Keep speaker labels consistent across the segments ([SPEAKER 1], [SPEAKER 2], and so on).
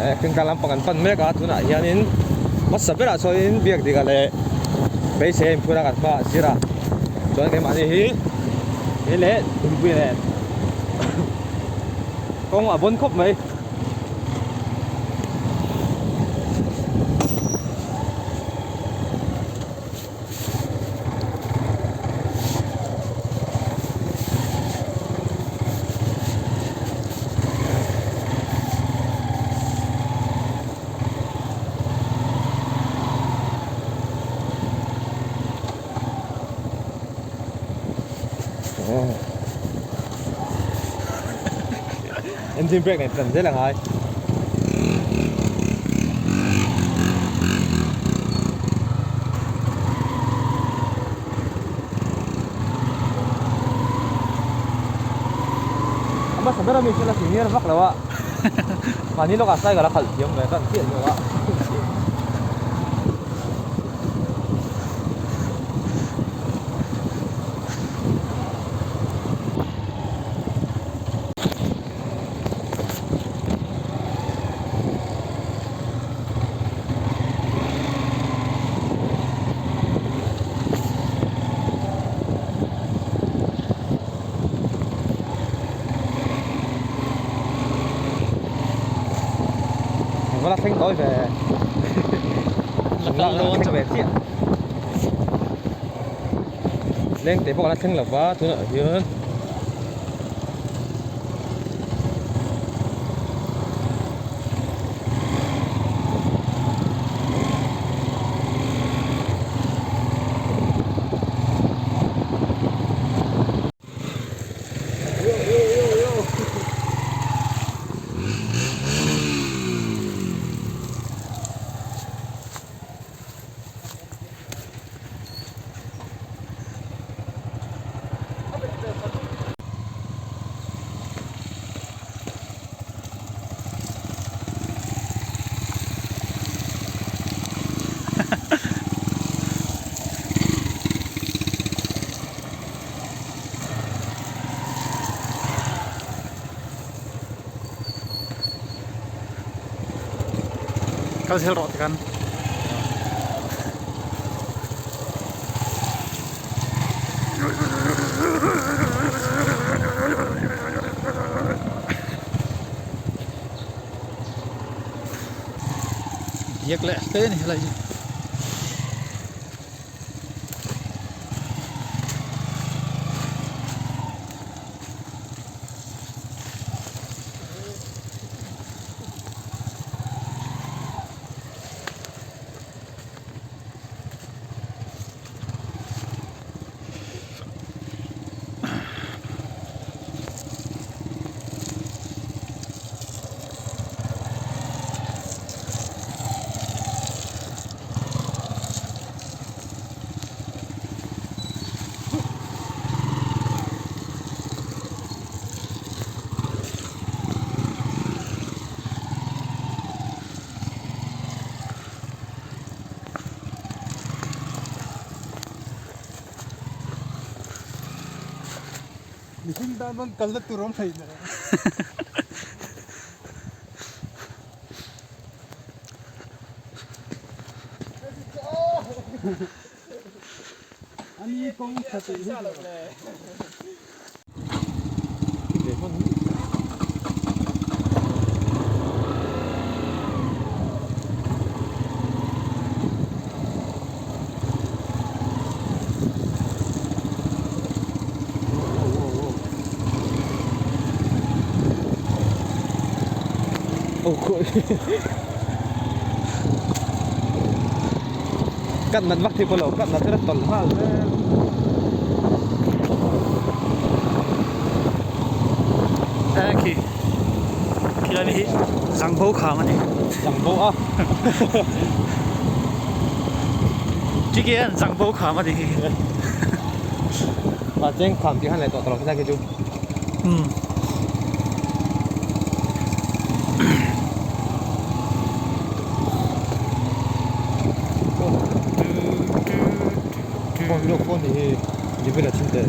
[SPEAKER 1] Thingtlang lampang kan pan mek a tunah hianin hmasa berah chuanin biak dikah leh beisei a inphur a kan hmaah sir a chuan keimahni hi he leh thingpui nen kawng a bawn khawp mai. Engine brake nen tlan zel a ngai. A hmasa ber ami chu la senior vak lo a mahni lawkah cycle a khalh thiam ve kan chiah zawk a. Eng va la thleng tawi ve
[SPEAKER 2] La kal dawn
[SPEAKER 1] thleng ve chiah leng te pawh a la thleng lo va tunah hian.
[SPEAKER 2] Kal zel rawh tikhan. Biak leh hle a ni helai hi.
[SPEAKER 3] Mihring tan rawn kalna tur awm thei nen. Ani kawng tha tih hi
[SPEAKER 1] Cắt nat vak thei pawh lo cắt nat chu a tawlh nghal zel.
[SPEAKER 2] E khi khilai hi zangbo kham a ni
[SPEAKER 1] zangbo a
[SPEAKER 2] tike hian zangbo kham a ni hi
[SPEAKER 1] a cheng kham tih han leh tawh tawh lo khilai khi chu
[SPEAKER 2] umm
[SPEAKER 1] phone lawk phone hi level a chhun tel.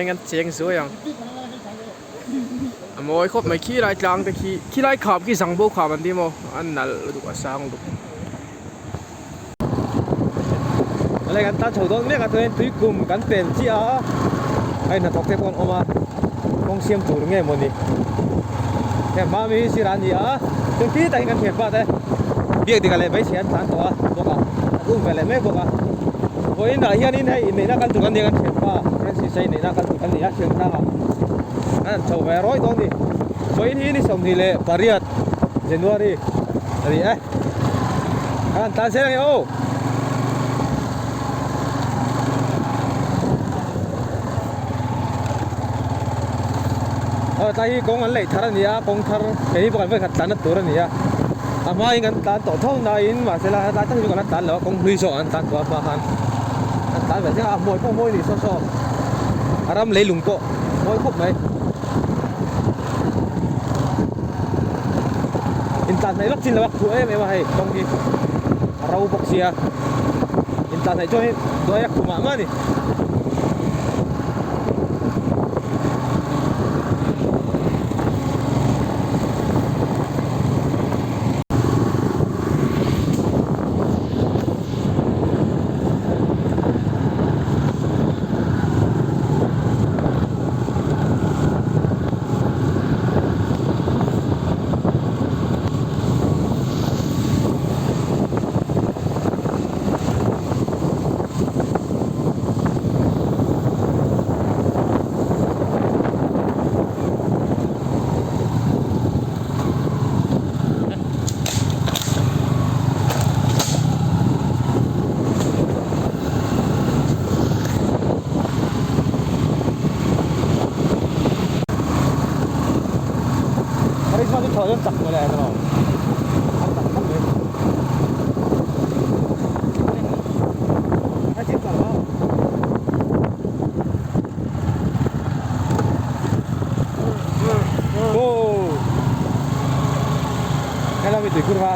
[SPEAKER 4] Eng an cheng zuai ang. A mawi khawp mai khilai tlang te khi khilai kham khi zang bo kham an ti maw a nalh lutuk a sang lutuk.
[SPEAKER 1] Awle kan tan chho dawn mek a chuanin tui kum kan pen chiah a hei hnathawk te pawh an awm a kawng siam tur nge mawni hei hma mi hi sir a ni a chuan ti takin kan thian pa te biak dik ah leh hmeichhe an tlan tawh a bawk a an um ve leh mek bawk a vawiin ah hianin hei inneihna kal tur kan ni a kan thian pa Francis a inneihna kal tur kan ni a thian tlangah an han chho ve rawi dawn a ni vawiin hi ni 28 January a ni e. Kan tan zel ange aw. Aw tlai hi kawng an leih thar a ni a kawng thar kei hi pawh kan vawikhat tlanna tur a ni a a hmain kan tlan tawh tho nain mahse la hetlai tak hi chu kan la tlan lo a kawng hlui zawk an tlan tawh a hma khan an tlan ve chiang a a hmuai pawh mawi a ni saw saw a ram leilung pawh mawi khawp mai. Intlan hnaih vak chin lo a khuh em em a hei kawng hi a ro bawk sia intlan hnaih chuan duai a khuh mah mah a ni. Karisma chu chhoh chuan chak mawle a ni a chak khawp mai. A chim chak lo. Go. Hello mi tui kurva.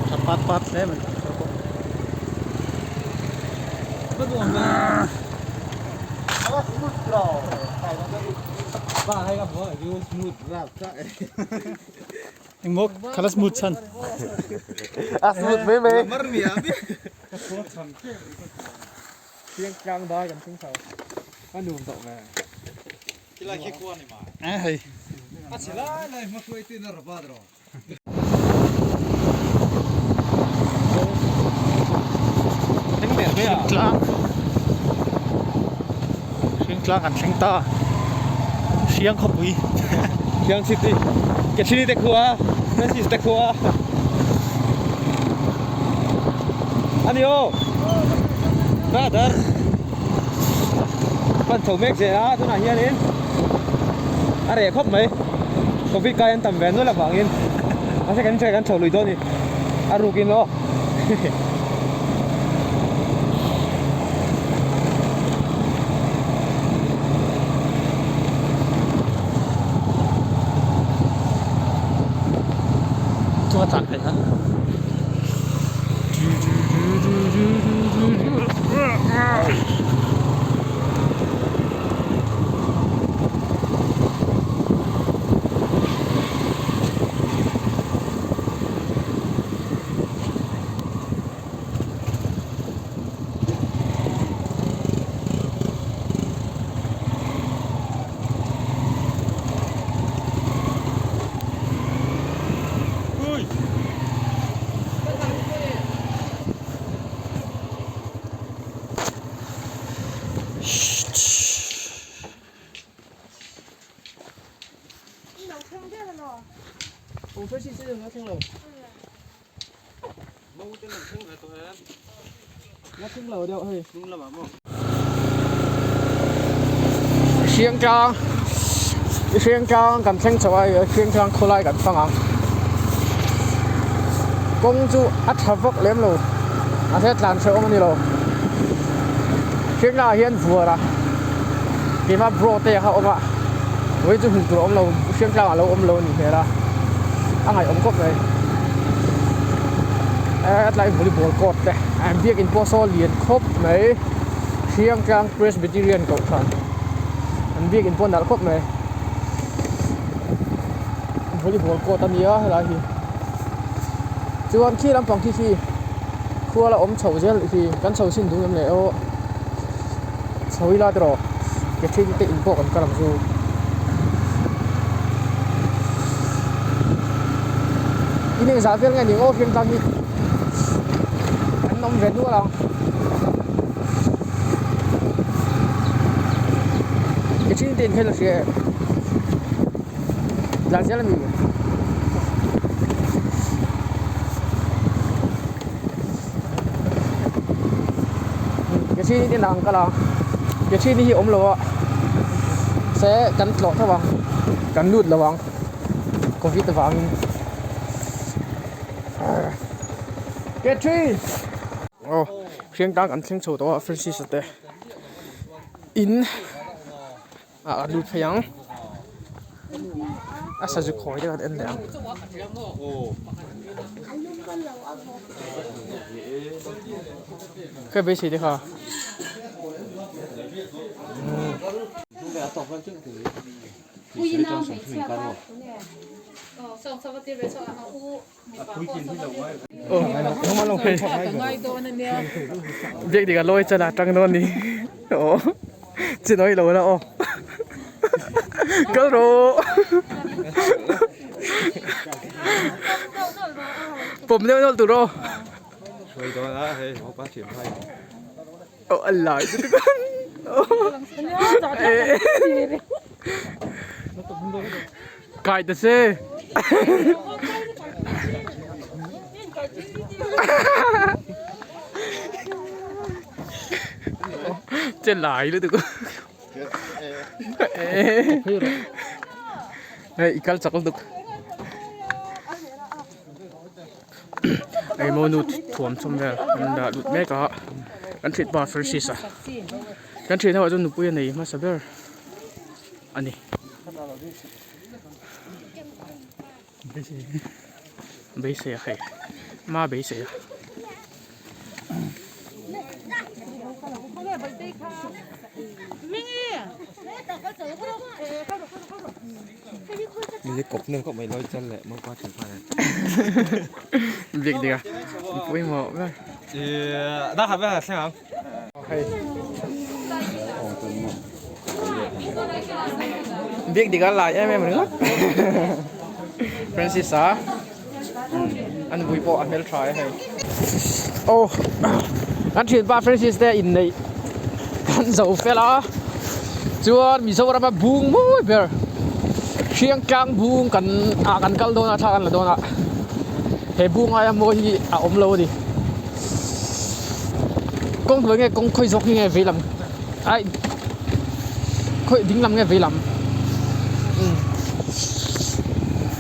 [SPEAKER 2] Tha pat pat hle mai. Engmaw khala smooth chhan.
[SPEAKER 1] A smooth mai mai. Chiang dai kan thleng chho. A nuam tawh ve.
[SPEAKER 2] A hei. Hringtlang Hringtlang kan thleng ta Hriang khawpui
[SPEAKER 1] Hriang city Kechini te khua Francis te khua Ani aw Brother Pan chho mek zel a tunah hianin a reh khawp mai Covid kai an tam ve nual avangin mahse kan kan chho lui dawn a ni a rukin aw
[SPEAKER 2] Chunga tlan phei kha.
[SPEAKER 4] Hriangtlang Hriangtlang kan thleng chho a Hriangtlang khawlai kan fang ang kawng chu a tha vak lem lo mahse tlan hrehawm a ni lo Hriangtlang ah hian vuar a keimah bro te kha a awm a vawiin chu hmuh tur a awm lo Hriangtlang ah a lo awm lo a nih hmel a a ngaihawm khawp mai hetlai volleyball court te an biakin pawh saw lian khawp mai Hriangtlang Presbyterian kohhran an biakin pawh nalh khawp mai volleyball court a nia helai hi chuan khi lampang khi khi khua la awm chho zel khi kan chho sin dun em leh aw chho ila tiraw catherine te in pawh kan kal ang chu. In engzah vel nge ning aw Hriangtlang hi an awm ve nual ang catherine te in kha ilo hria em tlan zel ami. Catherine te inah an kal a Catherine hi awm lo a se kan tlawh tho ang kan lut lo ang covid avangin Catherine aw Hriangtlang kan thleng chho tawh a Francis a te in. Ah a lut phei ang a sazu khawi te kan en leh ang. Ka beisei te kha. Biak dik a lawi chan a tang dawn ni aw chi nawi lo la aw kal rawh pawm deuh nawlh tur aw aw a lai lutuk Kai ta che. Che lai lutuk. Hei i kal chak lutuk. Engemaw nu thuam chawm vel an dah lut mek a kan thlit pa Francis a kan thian ho ah chuan nupui a nei hmasa ber a ni. Beisei a hei ma beisei a. Biak dik a pawimawh ber. Biak dik a lai em em ringawt. Francis a a nupui pawh a hmeltha e hei. Aw kan thianpa Francis te inneih kan zo fel a chuan Mizoram a bung mawi ber Hriangtlang bung kan ah kan kal dawn a thla kan la dawn a he bung aia mawi hi a awm lo a ni. Kawng hnuai nge kawng khawi zawk hi nge vei lam aih khawi ding lam nge vei lam umm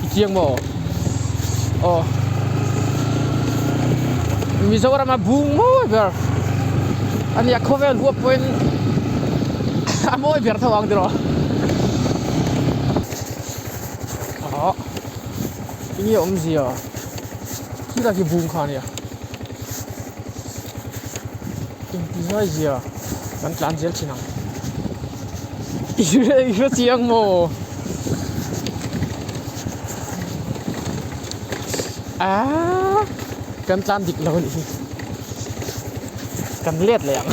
[SPEAKER 4] i chiang maw aw Mizoram a bung mawi ber a nia khawvel huap pawhin a mawi ber tho ang tiraw ah enge awmzia khilai khi bung kha a nia. Engti zai zia kan tlan zel thin ang i hre chiang maw aaa kan tlan dik lo anih hi kan let leh ang.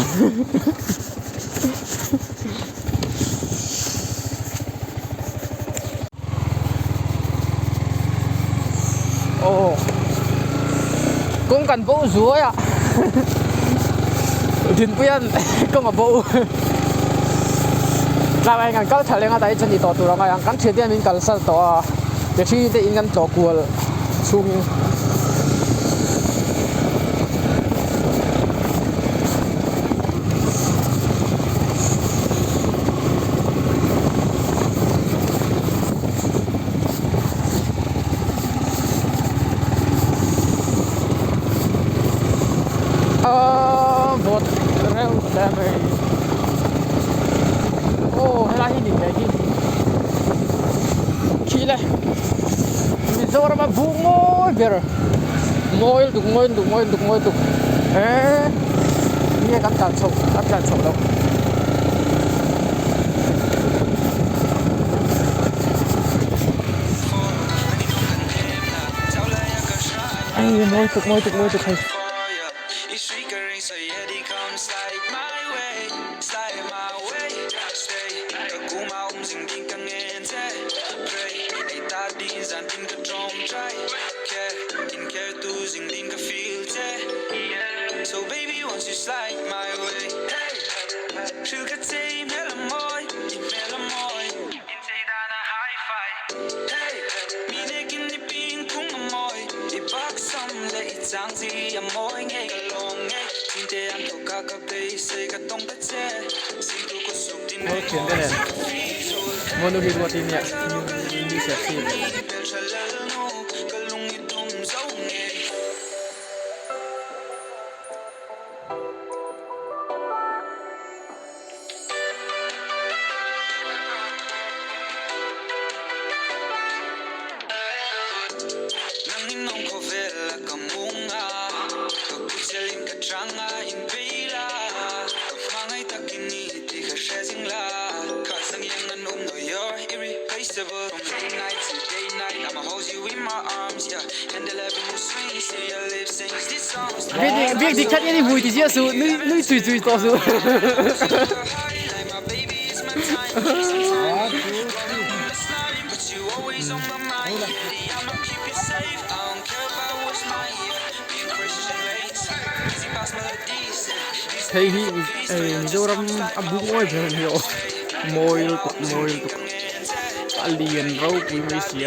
[SPEAKER 4] Aw kawng kan bo zuai a Dinpuia'n kawng a bo tlangah hian kan kal tha leng a tah hi chuan ni tawh tur a ngai ang kan thiante hian min kalsan tawh a mihring te in kan tlawh kual chhungin. Aaa vawt reuh hle mai aw helai hi nih ve hi khi le Mizoram a buk mawi ber mawi lutuk mawi lutuk mawi lutuk mawi lutuk he nge kan tlan chhoh kan tlan chhoh loh. Ei mawi tuk mawi tuk mawi tuk hei. Monu hi ruat in nia ni ser si. Biak dik khat in i vui ti ziah suh nui cui cui tawh suh. Hei hi Mizoram a buk mawi ber a ni aw mawi lutuk mawi lutuk a lian ropui mai si a.